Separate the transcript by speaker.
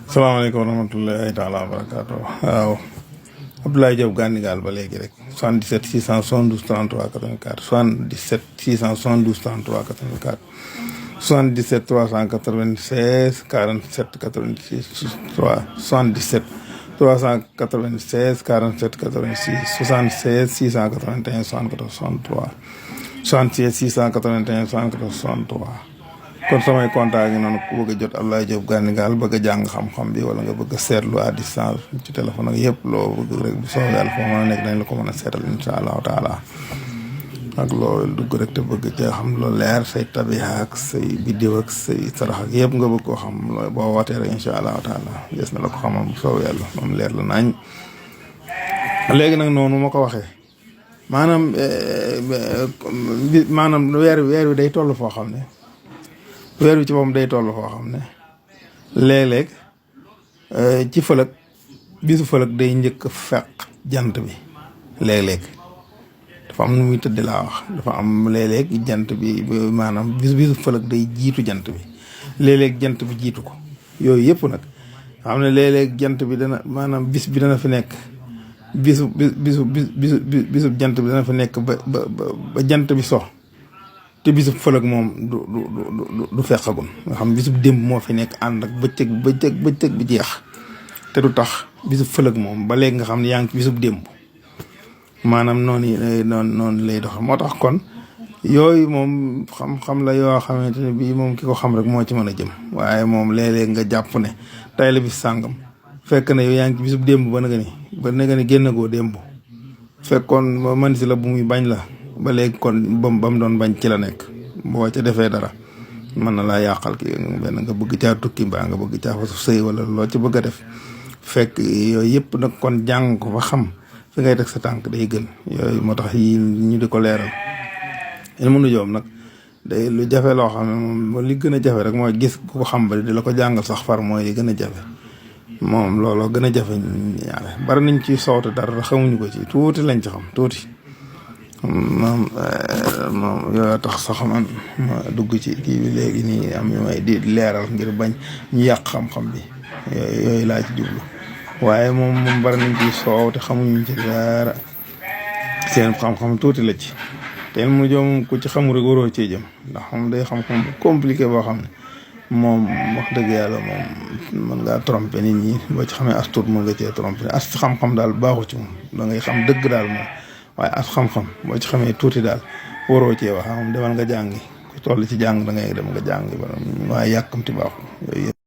Speaker 1: salaamaaleykum wa rahmatullahi taala wa barakaatu. waaw Abdoulaye Diop Gandigal ba léegi rek 77 672 33 84 77 672 33 84 77 396 47 86 77 396 47 86 76 681 74 63 76 681 74 63 kon samay contact yi noonu ku bëgg a jot Abdoulaye Diop Gandigal bëgg a jàng xam-xam bi wala nga bëgg a seetlu à distance ci téléphone ak yëpp loo bëgg rek bu soobee yàlla foo mën a nekk dañ la ko mën a seetal incha allahu taala ak loolu dugg rek te bëgg cee xam loolu leer say tabiha ak say biddiw ak say sarax ak yëpp nga bëgg koo xam looy boo wootee rek incha allahu taala gis na la ko xamal bu soobee yàlla moom leer la nañ. léegi nag noonu ma ko waxee maanaam weer wi day toll foo xam ne weer wi ci moom day toll foo xam ne léeg-léeg ci fëlëg bisu fëlëg day njëkk a fekk jant bi léeg-léeg dafa am nu muy tëdd laa wax dafa am léeg-léeg jant bi maanaam bisu fëlëg day jiitu jant bi léeg-léeg jant bi jiitu ko yooyu yëpp nag xam ne léeg-léeg jant bi dana maanaam bis bi dana fi nekk bisu jant bi dana fi nekk ba jant bi so te bisub fëlëg moom du feqagum nga xam bisub démb moo fi nekk ànd ak bëccëg bi jeex te du tax bisub fëlëg moom ba léegi nga xam ne yaa ngi ci bisub démb maanaam noonu lay dox moo tax kon yooyu moom xam-xam la yoo xamante ne bii moom ki ko xam rek moo ci mën a jëm waaye moom léeg-léeg nga jàpp ne tay la bis sàngam fekk ne yow yaa ngi ci bisub démb ba nga ni génn goo démb fekkoon man si la bu muy bañ la ba léegi kon ba mu doon bañ ci la nekk boo ca defee dara mën na laa yàqal ki benn nga bëgg caa tukki mbaa nga bëgg caa fasu sëy wala loo ci bëgg a def fekk yooyu yëpp nag kon jàng ko fa xam fi ngay teg sa tànk day gën yooyu moo tax yi ñu di ko leeral ilmu nujoom nag day lu jafe loo xam ne moom li gën a jafe rek mooy gis ku ko xam ba di la ko jàngal sax far mooy li gën a jafe moom looloo gën a jafe ñaare bari nañ ci soote dara xamuñu ko ci tuuti lañ ci xam tuuti moom yooyu tax sax man ma dugg ci kii bi léegi nii am yu may di leeral ngir bañ ñu yàq xam-xam bi yooyu laa ci jublu waaye moom bari nañ ci soow te xamuñu ci dara seen xam-xam tuuti la ci te mu joom ku ci xamul rek waroo cee jëm ndax moom day xam-xam bu compliqué boo xam ne moom wax dëgg yàlla moom mën ngaa tromper nit ñi boo ci xamee as tuut mën nga cee tromper as xam-xam daal baaxu ci moom da ngay xam dëgg daal moom waaye as xam-xam boo ci xamee tuuti daal waroo cee wax moom demal nga jàngi ku toll ci jàng da ngay dem nga jàngi ba waaye yàkkamti baaxul yooyu